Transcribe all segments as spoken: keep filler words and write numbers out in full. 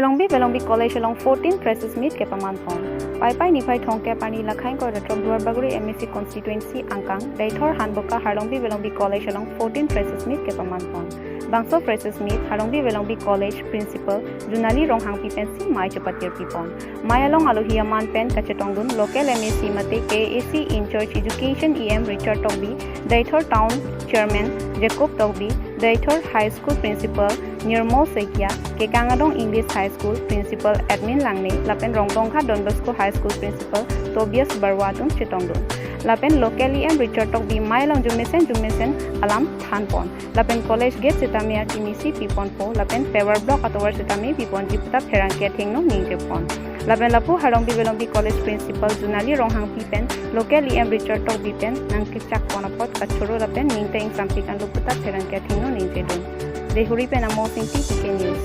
Harlongbi Velongbi College along fourteen Freshers Meet kepaman pon. Paipai niphai thomkep arni lakhai ingkoi ra throk Duarbagori M A C constituency angkang Deithor Hanboka Harlongbi Velongbi College along fourteen Freshers Meet kepaman pon. Bangso Freshers Meet Harlongbi Velongbi College Principal Junali Ronghangpi pensi mei chepatirpi pon. Mei along alohi aman pen kachetongdun local M A C mate K A A C in-charge Education E M Richard Tokbi, Deithor Town Chairman Jacob Tokbi, Deithor High School Principal Nirmal Saikia, Kekangadong English High School Principal Admin Langne, lapen Rongtongkha Don Bosco High School Principal Tobias Barua atum chetongdun. Lapen local E M Richard Tokbi mei along jumesen jumesen alam than pon. Lapen college gate sitame akimi si pipon po, lapen paver block atovar sitame piponji puta pherangke athengno ningje pon. Lapen lapu Harlongbi Velongbi College Principal Junali Ronghangpi pen local E M Richard Tokbi pen nangkechak pon apot kachoro lapen ningteng sampik anlo puta pherangke athengno ningjedun. Deihori pen Amos Ingti, T K News.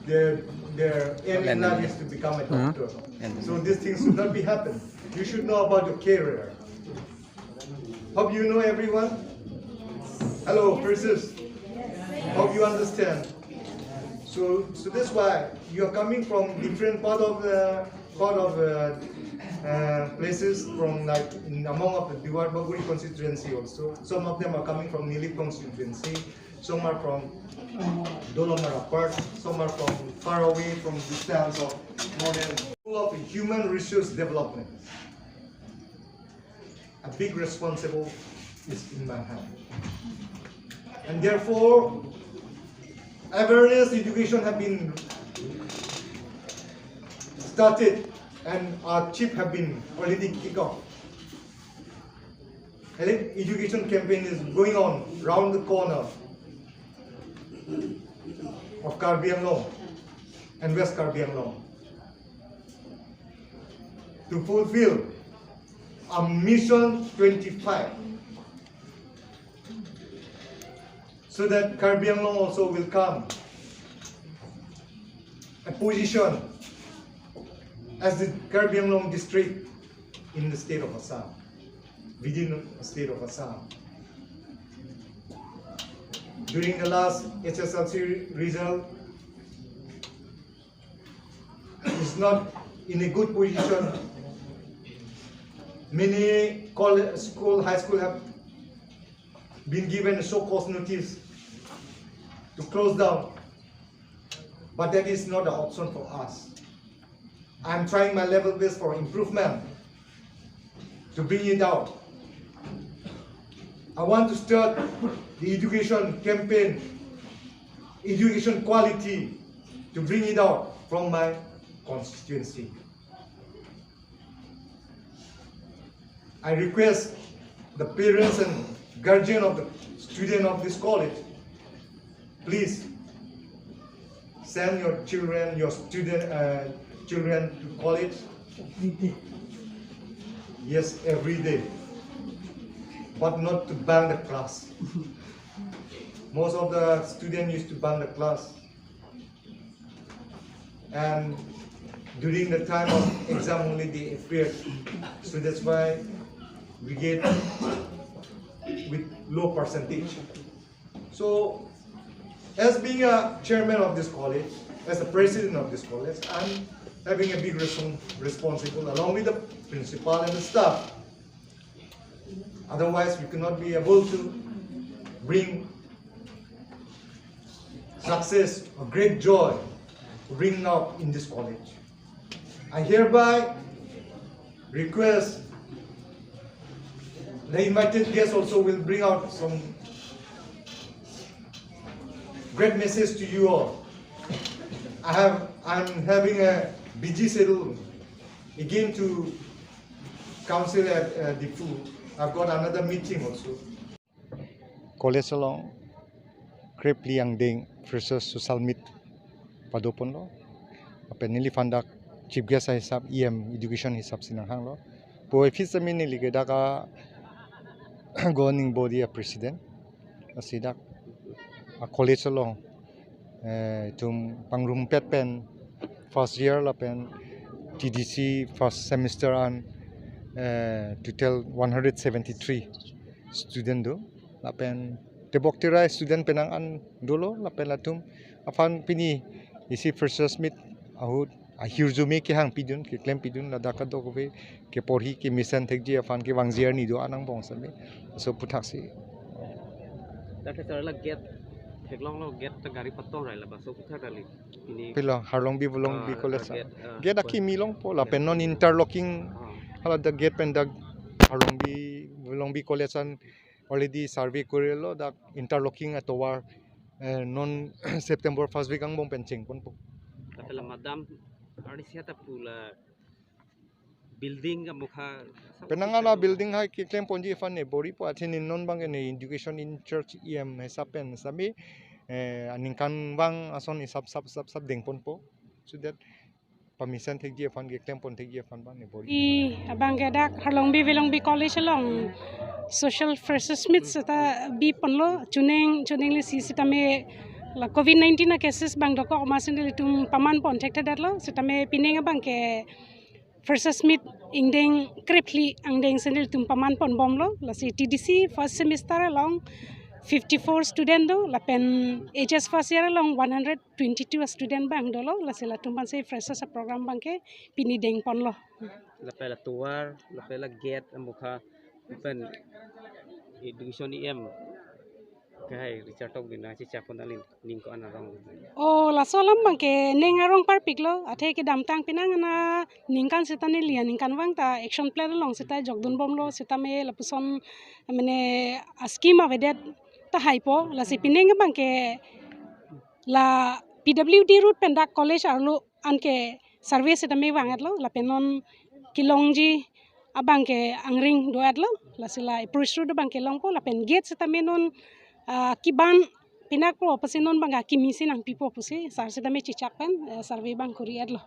Their, their aim in life is to become a doctor. So these things should not be happened. You should know about your career. Hope you know everyone. Hello, persons. Hope you understand. So, so that's why you are coming from different part of the, part of, uh, uh, places from, like, in among of the Duarbagori constituency also. Some of them are coming from Nilip constituency. Some are from Dolamara Park. Some are from far away, from distance of more than of human resource development. A big responsible is in my hand. And therefore, awareness education have been started and our chief have been already kicked off. Ele-, education campaign is going on round the corner of Karbi Anglong and West Karbi Anglong to fulfill a Mission twenty-five, so that Karbi Anglong also will come a position as the Karbi Anglong district in the state of Assam, within the state of Assam. During the last H S L C re-, result, is not in a good position. Many college, school, high school have been given show cause notice to close down, but that is not an option for us. I'm trying my level best for improvement to bring it out. I want to start the education campaign, education quality, to bring it out from my constituency. I request the parents and guardian of the student of this college, please send your children, your student, uh, children to college. Every day. Yes, every day. But not to bunk the class. Most of the students used to bunk the class. And during the time of exam only they appeared. So that's why we get with low percentage. So, as being a chairman of this college, as a president of this college, I'm having a big respon-, responsible along with the principal and the staff. Otherwise, we cannot be able to bring success or great joy to bring out in this college. I hereby request the invited guests also will bring out some great message to you all. I have, I'm having a busy schedule again to council at, uh, Diphu. I've got another meeting also. College along krepli angdeng Freshers Social Meet padoponlo. Lapen neliphan dak chief guest ahisap, E M education hisap si nanghanglo. Puvoiphit sitame neli ke dak a governing body a president. Lasi dak a college along, eh, itum pangrumpet pen first year lapen T D C first semester an, eh, total one hundred seventy-three student do. Lapen tebok terai student penang an dolo, lapen latum aphan pini Isi freshers meet ahut ahirjume kehang pidun, keklem pidun, ladak kadokave keporhi kemesen thekji aphan kevangji arni do-an angbong sitame. So aputhaksi. Dak ke sar la gate theklonglo, gate ta gari patong rai la, laso aphuthak kali. Ini Pilo, Harlongbi Volongbi Ah, College ah, ah. Gate, ah, Gate buat. Akimi longpo, lapen non interlocking, Ah. Hala dak gate pen dak Harlongbi Volongbi College an already survey korilo, dak interlocking atovar, eh, non September first week angbong pen chengponpo. Lapen la madam, arnisi ta pu la building amokha. Penang ana building hai keklem ponji aphan ne bor-ipo, athe ne non abang ke ne education in charge E M hisap pen sitame, eh, aningkanvang ason hisap sap sap sap dengponpo. So that pamesen thekji aphan, keklem pon thekji aphan abang ne bor-i. I abang ke dak Harlongbi Volongbi College along social freshers meet seta biponlo, chuning chuning le si sitame la covid nineteen a cases abang dokok, amatsi nelitum paman pon thekthedetlo, sitame pining abang ke freshers meet ingdeng krephli angdeng si nelitum paman ponbomlo, lasi T D C first semester along fifty-four student do, lapen H S first year along one hundred twenty-two student abang dolo, lasi latum aphansi freshers program abang ke pini dengponlo. Lapen la tovar, lapen la gate amokha, lapen education E M kehai Richard Tokbi nangchechakpon aling ning ko-an arong. Oh, laso alam abang ke ning arong parpiklo, athe kedamtang penang ana ningkan seta neli aningkanvang ta action plan along seta jokdunbomlo, sitame lapuson mane a scheme avedet tahaipo, lasi pining abang ke la P W D route pen dak college arlo anke survey sitame vang-etlo, lapen non kelongji abang ke angring do-etlo, lasi la approach road abang ke longpo, lapen gate sitame non, ah, keban pinakpo pusi non abang akimi si nangpipo pusi sar sitame chechak pen, eh, survey abang kori-etlo.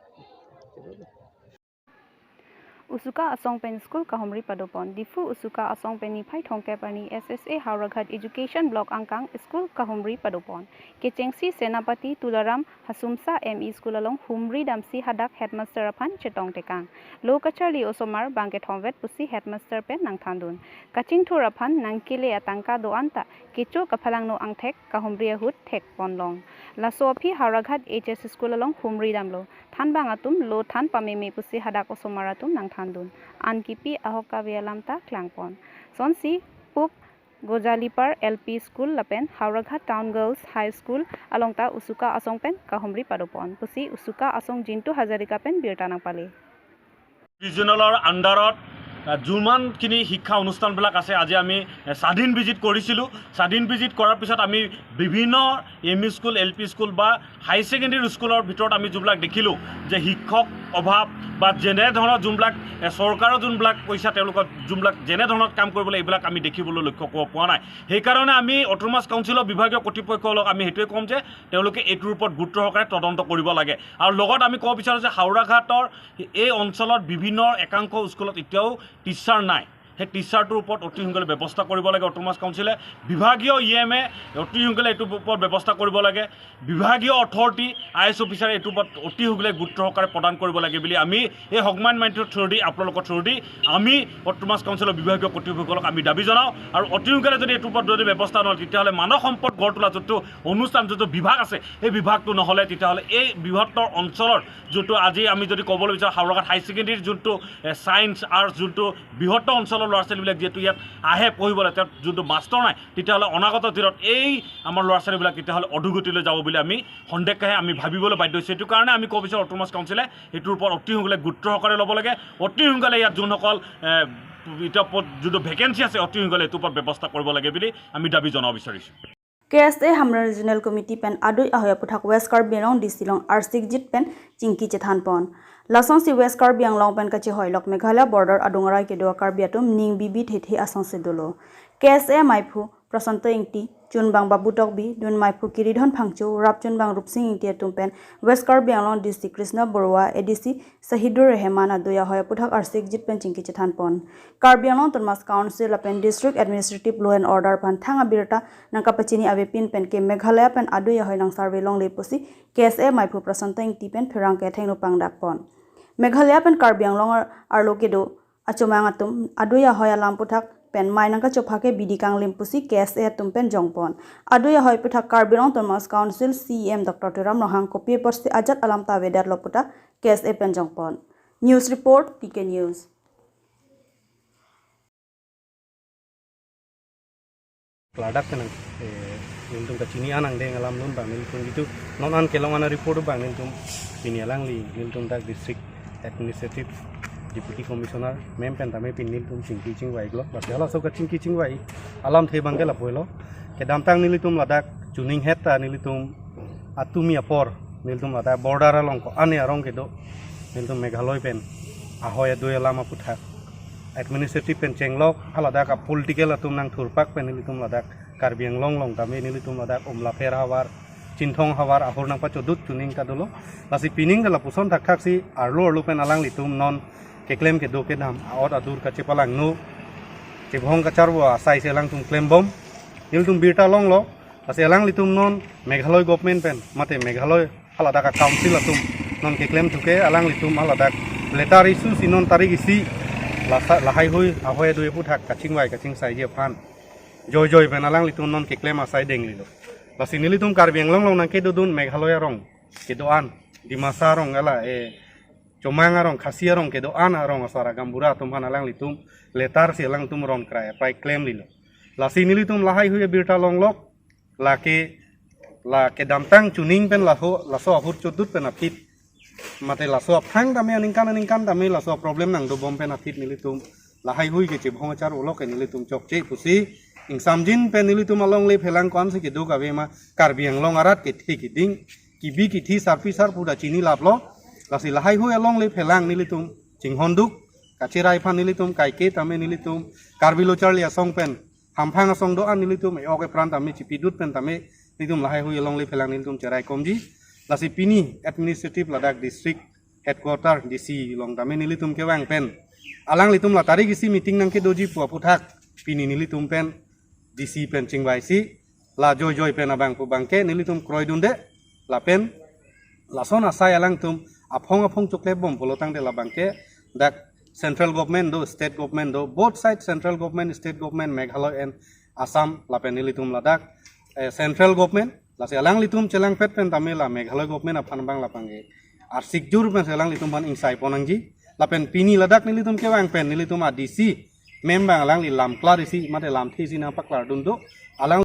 Usuka asong pen school kahumri padopon. Diphu Usuka asong pen niphai thomkep arni S S A Howraghat Education Block angkang school kahumri padopon. Kechengsi Senapati Tularam Hasumsa M E School along humri damsi hadak headmaster aphan chetong tekang. Lo kacharli osomar bangkethom vet pusi headmaster pen nangthandun. Kachingthur aphan nangkele atangka do-an ta kecho kaphalangno angthek kahumri ahut thekponlong. Laso aphi Howraghat H S School along humri damlo. Thanbang atum lo than pameme pusi hadak osomar atum nangthandun. An kipi ahok kave alam ta klangpon. Sonsi Puk Gojalipar L P School lapen Howraghat Town Girls High School along ta Usuka asong pen kahumri padopon pusi Usuka asong Jintu Hazarika pen birta nangpale. ৰিজনেলৰ আণ্ডাৰত, আহ, যিমানখিনি শিক্ষা অনুষ্ঠানবিলাক আছে, আজি আমি, আহ, স্বাধীন ভিজিট কৰিছিলোঁ। স্বাধীন ভিজিট কৰাৰ পিছত আমি বিভিন্ন M E school, L P school বা হাই ছেকেণ্ডেৰী স্কুলৰ ভিতৰত আমি যিবিলাক দেখিলোঁ যে শিক্ষক অভাৱ বা যেনেধৰণৰ যোনবিলাক, এ, চৰকাৰৰ যোনবিলাক পইচা তেওঁলোকৰ যোনবিলাক যেনেধৰণৰ কাম কৰিবলৈ এইবিলাক আমি দেখিবলৈ লক্ষ্য ক-, পোৱা নাই। সেইকাৰণে আমি অট'নমাছ কাউন্সিলৰ বিভাগীয় কৰ্তৃপক্ষসকলক আমি সেইটোৱে ক'ম যে তেওঁলোকে এইটোৰ ওপৰত গুৰুত্ব সহকাৰে তদন্ত কৰিব লাগে। আৰু লগত আমি ক'ব বিচাৰোঁ যে হাওৰাঘাটৰ এই অঞ্চলত বিভিন্ন একাংশ স্কুলত এতিয়াও টিচাৰ নাই। সেই টিচাৰটোৰ ওপৰত অতি সোনকালে ব্যৱস্থা কৰিব লাগে অট'নমাছ কাউন্সিলে। বিভাগীয় ই এম এ অতি সোনকালে এইটোৰ ওপৰত ব্যৱস্থা কৰিব লাগে। বিভাগীয় অথৰিটি, আই এছ অফিচাৰে এইটোৰ ওপৰত অতি সোনকালে গুৰুত্ব সহকাৰে প্ৰদান কৰিব লাগে বুলি আমি এই হকমাইণ্ড মাইণ্ডৰ থ্ৰুদি, আপোনালোকৰ থ্ৰুদি আমি অট'নমাছ কাউন্সিলৰ বিভাগীয় কৰ্তৃপক্ষসকলক আমি দাবী জনাওঁ। আৰু অতি সোনকালে যদি এইটোৰ ওপৰত যদি ব্যৱস্থা নহয়, তেতিয়াহ'লে মানৱ সম্পদ গঢ় তোলা যোনটো অনুষ্ঠান, যোনটো বিভাগ আছে, সেই বিভাগটো নহ'লে তেতিয়াহ'লে এই বৃহত্তৰ অঞ্চলৰ যোনটো আজি আমি যদি ক'বলৈ বিচাৰোঁ হাওৰাঘাট হাই ছেকেণ্ডেৰীৰ যোনটো, এ, ছায়েন্স, আৰ্টছ, যোনটো বৃহত্তৰ অঞ্চলৰ ল'ৰা ছোৱালীবিলাক যিহেতু ইয়াত আহে পঢ়িবলৈ, তাত যোনটো মাষ্টৰ নাই, তেতিয়াহ'লে অনাগত দিনত এই আমাৰ ল'ৰা ছোৱালীবিলাক তেতিয়াহ'লে অধোগতিলৈ যাব বুলি আমি সন্দেহ কাহে আমি ভাবিবলৈ বাধ্য হৈছোঁ। সেইটো কাৰণে আমি ক'ব বিচাৰোঁ অট'নমাছ কাউন্সিলে সেইটোৰ ওপৰত অতি সোনকালে গুৰুত্ব সহকাৰে ল'ব লাগে। অতি সোনকালে ইয়াত যোনসকল, এ, এতিয়া পদ-, যোনটো ভেকেঞ্চি আছে, অতি সোনকালে এইটোৰ ওপৰত ব্যৱস্থা কৰিব লাগে বুলি আমি দাবী জনাব বিচাৰিছোঁ। K S A Hamren Regional Committee pen adui ahoi aphuthak West Karbi Anglong D C along arsik jit pen chingki chethan pon. Lasonsi West Karbi Anglong pen kachehoilok Meghalaya border adung arai kedo a-Karbi atum ning bibi thethe asonsi dolo. K S A maiphu Prasanto Ingti, chunbang Babu Tokbi, dun maiphu Kiridhon Phangcho, rap chunbang Rupsing Ingti atum pen West Karbi Anglong D C Krishna Borua, A D C Sahidur Rehman adui ahoi aphuthak arsik jit pen chingki chethan pon. Karbi Anglong Autonomous Council lapen District Administrative Law and Order aphan thang abirta nangkapachini avepin pen ke Meghalaya pen adui ahoi nang survey longle pusi K S A maiphu Prasanto Ingti pen pherangke athengno pangdak pon. Meghalaya pen Karbi Anglong ar-, arlo kedo achomang atum adui ahoi alam aphuthak pen mei nangkachopha ke bidi kanglim pusi K S A atum pen jongpon. Adui ahoi aputhak Karbi Anglong Autonomous Council C E M Doctor Tuliram Ronghang kopi apotsi ajat alam ta avedetlo puta K S A pen jongpon. News report, T K News. Ladak kenang, eh, nelitum kachini an angdeng alam lun abang nelitum gitu. Non an kelong an report abang nelitum pini alangli nelitum dak District Administrative Deputy Commissioner ma'am pen tame pini nelitum chingki chingvai lo. Bas halaso kachingki chingvai alamthe abang ke lapu helo. Kedamtang nelitum ladak chuning het ta nelitum atumi apor nelitum ladak border along ko-an arong kedo nelitum Meghalaya pen ahoi adui alam aputhak administrative pen chenglok, haladak a political atum nangthurpak pen nelitum ladak Karbi Anglong along tame nelitum ladak Umlapher havar, Chinthong havar ahur nangpachodut chuning ta dolo. Lasi pining ta lapuson thakthak si arlo arlo pen alanglitum non keklem kedo kedam a-ot adur kachepalangno, chebhong kacharvo asai si alangtum klembom. Nelitum birta longlo, lasi alanglitum non Meghalaya government pen mate Meghalaya haladak a council atum non keklem thuke alanglitum haladak letter issue si non tarik isi lasa lahai hui ahoi adui aputhak kachingvai kachingsaiji aphan joijoi pen alanglitum non keklem asai denglilo. Lasi nelitum Karbi Anglong along nangkedodun Meghalaya arong kedo-an, Dimasa arong ala, eh, Chomang arong, Khasi arong kedo-an arong asar agambura atum aphan alanglitum letter si alangtum rongkrai apai klemlilo. Lasi nelitum lahai hui abirta longlok, lake, la kedamtang chuning pen laho, laso ahur chodut pen aphi mate laso aphang tame aningkan aningkan tame laso problem nangdobom pen aphi nelitum lahai hui kechebhong achar ulok ke nelitum chokche pusi ingsamjin pen nelitum alongle phelang ko-an si kedo kave ma Karbi Anglong arat kethe keding kibi kithi sarpi sarpo ta chinilaplo. Lasi lahai hui alongle phelang nelitum chinghonduk kacherai aphan nelitum kaike tame nelitum Karbi Lo Charli Asong pen hamphang asong do-an nelitum e-ok epran tame chipidut pen tame nelitum lahai hui alongle phelang nelitum cheraikomji. Lasi pini administrative ladak district headquarter D C along tame nelitum kevang pen alanglitum la tarik isi meeting nangkedoji pu aputhak pini nelitum pen D C pen chingvaisi la joijoi pen abang pu abangke nelitum kroidunde lapen lason asai alangtum aphong aphong choklepbom pulo tangte labangke dak central government do, state government do, both side central government, state government, Meghalaya and Assam lapen nelitum ladak, eh, central government, lasi alanglitum chelangpet pen tame la Meghalaya government aphan abang labangke arsikjur pen si alanglitum aphan ingsaipon nangji. Lapen pini ladak nelitum kevang pen nelitum a D C ma'am abang alangli lam klar isi mate lamthe isi nangpaklardun do. Alang